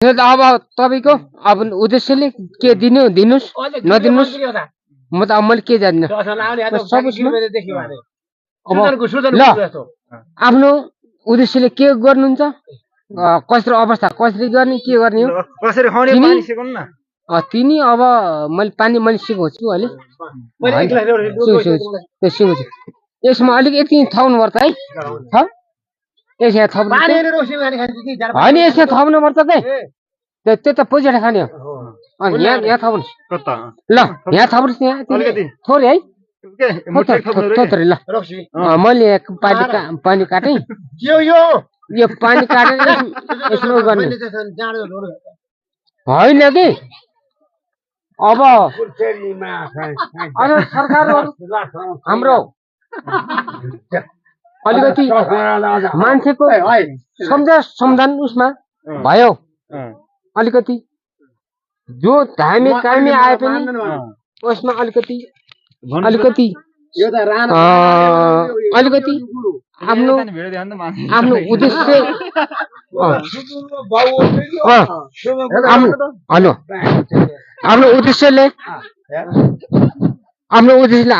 अब तपाईँको अब उद्देश्यले के दिनुहोस् नदिनुहोस् म त अब मैले के जान्दिनँ आफ्नो उद्देश्यले के गर्नुहुन्छ कसरी अवस्था कसरी गर्ने के गर्ने हो तिनी अब मैले पानी मैले सिकाउँछु अहिले सिकाउँछु यसमा अलिक यति थप्नु पर्छ है यसमा थप्नु होइन यसमा थप्नु पर्छ त्यो त पैसा खाने हो यहाँ थप्नुहोस् ल यहाँ थप्नुहोस् यहाँ थोरै है थोरै ल मैले पानी काटेँ यो पानी काटेर यसमा गर्ने होइन कि अब सरकार हाम्रो अलिकति मान्छेको सम्झान उसमा भयो अलिकति जो धामी कामी आए पनि उसमा अलिकति आफ्नो उद्देश्य हेलो आफ्नो उद्देश्यले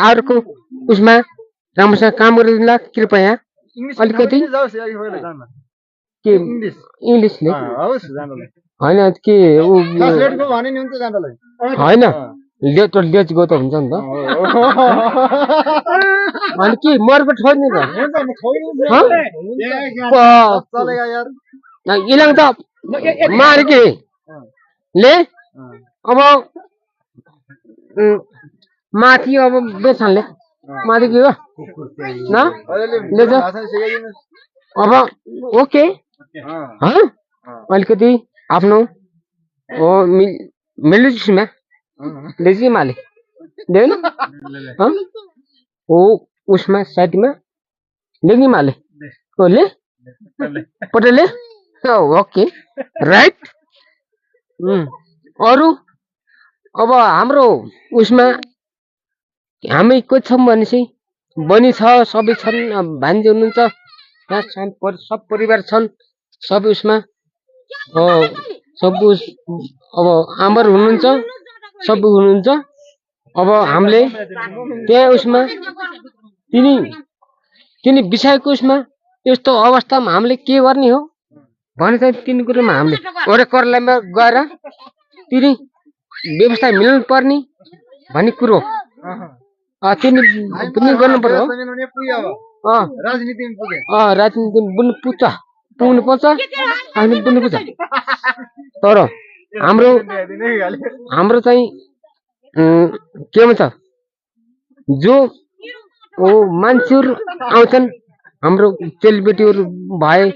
अर्को उसमा राम्रोसँग काम गरिदिनुला कृपया अलिकति के इङ्ग्लिसले होइन के होइन लेट गयो त हुन्छ नि त अनि के मर्को छोड्ने त इलाङ त मारे के ले अब माथि अब बेच्नले माथि के हो न ले अब ओके अलिकति आफ्नो मिलिट्रीमा लेजी माले देन ओ उसमा साइडमा लेगी माले ओले पटेले ओके राइट अरु अब हाम्रो उसमा हामी को छौं भने चाहिँ बनी छ सबै छन् भान्जी हुनुहुन्छ यहाँ सब परिवार छन् सब उसमा सब अब आमर हुनुहुन्छ सब हुनुहुन्छ अब हामीले त्यहाँ उसमा तिनी विषयको उसमा यस्तो अवस्थामा हामीले के गर्ने हो भने चाहिँ तिनी कुरोमा हामीले एउटा कर्लामा गएर तिनी व्यवस्था मिल्नु पर्ने भन्ने कुरो तिनी पनि गर्नु पर्यो राजनीतिमा बुझ्नु पुग्नु पर्छ हामी बुझ्नु पर्छ तर हाम्रो चाहिँ के भन्छ जो मान्छेहरू आउँछन् हाम्रो चेलीबेटीहरू भए